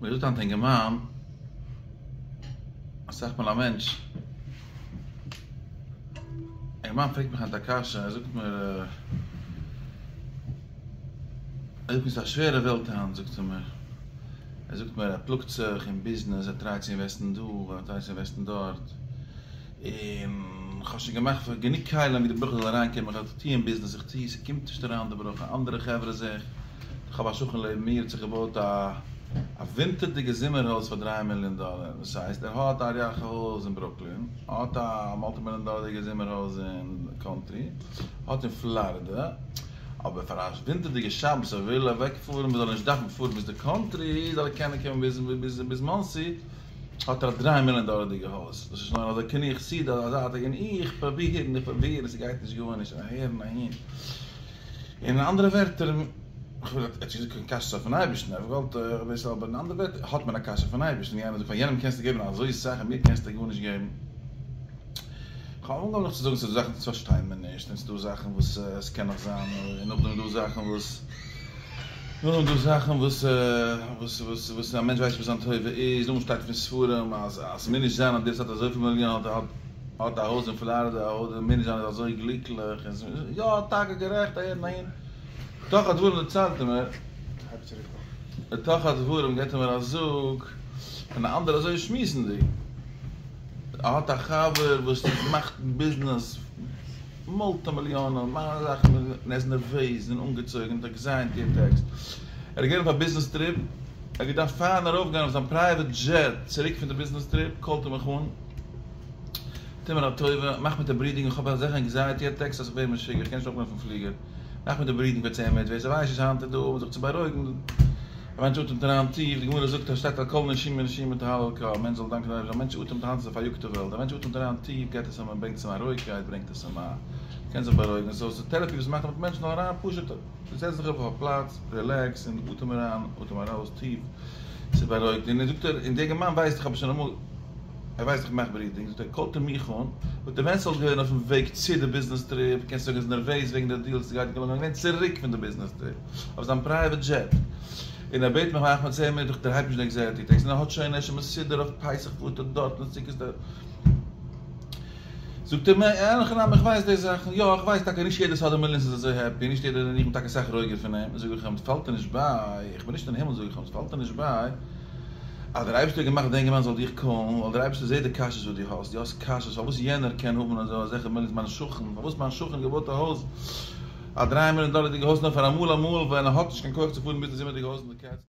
מיר זאגט היינט א אינגערמאן, אסאך מאל א מענטש, א אינגערמאן פרעגט מיך היינט א קשיא, ער זאגט מיר, ער זאגט מיר ס'איז א שווערע וועלט היינט זאגט ער מיר, ער זאגט מיר ער פלאגט זיך אין ביזנעס, ער טרייט צו אינוועסטן דא, ער טרייט צו אינוועסטן דארט, און כ'האב שוין געמאכט פאר גענוג כלים ווי די ברכה זאל אריינקומען, איך טוה אין ביזנעס, איך טוה, ס'קומט נישט אריין די ברכה, אנדערע חברה זעה איך, איך האב א שכן לעבן מיר האט זיך געבויט א א ווינטערדיגע זומער הויז פאר דריי מיליאן דאלער, דאס הייסט ער האט א רייכע הויז אין ברוקלין, האט א מולטי מיליאן דאלערדיגע זומער הויז אין קאנטרי, האט אין פלארידע, אבער פאר א ווינטערדיגע שבת ער וויל אוועק פארן מ'זאל נישט דארפן פארן ביז די קאנטרי זאל ער קענען קומען ביז ביז ביז מאנסי, האט ער א דריי מיליאן דאלערדיגע הויז, דאס איז נאר אזוי קנוי חסידא אזא זייט, און איך פראביר און איך פראביר און ס'גייט נישט גארנישט אהער און אהין. אין אנדערע ווערטער, כ'וויל ער האט נישט געזאגט קיין קשיות אויפן אייבערשטן, ער האט געוואלט אביסל, אבער אין אנדערע ווערטער האט מען א קשיא אויפן אייבערשטן, יענער זאגט פאר יענעם קענסטו געבן אזוי סאך און מיר קענסטו גארנישט געבן. כ'האב אנגעהויבן נאך צו זאגן ס'איז דא זאכן וואס פארשטייען מיר נישט, און ס'איז דא זאכן וואס עס קען נאך זיין, און נאכדעם איז דא זאכן וואס נאכדעם איז דא זאכן וואס וואס וואס וואס א מענטש ווייסט וואס זיין טובה איז, נאכדעם שטייט פון ספרים אז אז ס'מוז נישט זיין אז דער וואס האט אזויפיל מיליאן האט האט א הויז אין פלארידע אדער מוז נישט זיין ער איז אזוי גליקליך, יא טאקע גערעכט אהער און אהין, בתוך הדברים דערציילט ער מיר, בתוך הדברים געבט ער מיר א זאג פון א אנדערע אזוי שמועסנדיג, ער האט א חבר וואס מאכט ביזנעס מולטי מיליאנען, מאכט זאכן און ער איז נערוועז און אנגעצויגן און האט ענקזייעטי אטעקס, ער איז געווען אויף א ביזנעס טריפ, ער האט געדארפט פארן ארויפגיין אויף זיין פרייוועט דזשעט צוריק פון די ביזנעס טריפ, קאלט ער מיך אן. טו מיר א טובה, מאך מיט די ברידינג, איך האב אזעלכע ענקזייעטי אטעקס אז איך ווער משוגע, איך קען נישט ארויפגיין אויפן פליגער, מאך מיט די ברידינג פאר צען מינוט, ווער ס'ווייסט נישט היינט איז דא זיך צו בארואיגן, א מענטש אטעמט אריין טיף, די גמרא זאגט אז שטייט על כל נשימה ונשימה תהלל קה, א מענטש זאל דאנקען דעם אייבערשטן, א מענטש אטעמט היינט איז א פאריאגטע וועלט, א מענטש אטעמט אריין טיף געבט עס אים, ברענגט עס אים א רואיגקייט, ברענגט עס אים א, קען זיך בארואיגן, סאו ס'איז טערעפי וואס מ'מאכט מיט מענטשן זאלן אריין פשוט, זעץ דיך אראפ אויף א פלאץ, רילעקס און אטעם אריין, אטעם ארויס טיף, ס'בארואיגט, און זאגט ער, און דער אינגערמאן ווייסט איך האב שוין אמאל. ער ווייסט איך מאך ברידינג, זאגט ער, קאלט ער מיך אן, זאגט ער ווען ס'וואלט געווען אויפן וועג צו די ביזנעס טריפ, קענסט זאגן ער איז נערוועז וועגן די דיעל ס'גייט געלונגען, געווען צוריק פון די ביזנעס טריפ, אויף זיין פרייוועט דזשעט, און ער בעט מיך מאך מיט צען מינוט, איך דערהייב נישט די ענקזייעטי אטעקס, און ער האט שוין, ער איז שוין מסודר אויף פסח פארט ער דארט און סוכות דארט. זאגט ער מיר, אין הכי נמי איך ווייס די זאכן, יא איך ווייס טאקע נישט יעדער וואס האט די מיליאנס איז אזוי העפי, נישט יעדער, און איך בין טאקע אסאך רואיגער פון אים, זאג איך אים, ס'פאלט דיר נישט ביי, איך בין נישט אין הימל זאג איך אים, ס'פאלט דיר נישט ביי, אז דער אייבערשטער האט געמאכט דער אינגערמאן זאל דיך קאלן, ווייל דער אייבערשטער זעט די קשיות וואס דו האסט, דו האסט קשיות פארוואס יענער קען האבן אזוי אזעלכע מיליאנס, מיין שכן, פארוואס מיין שכן האט געבויט א הויז, א דריי מיליאן דאלערדיגע הויז נאר פאר אמאל אמאל ווען ער האט נישט קיין כח צו פארן ביז די זומערדיגע הויז אין די קעטסקילס.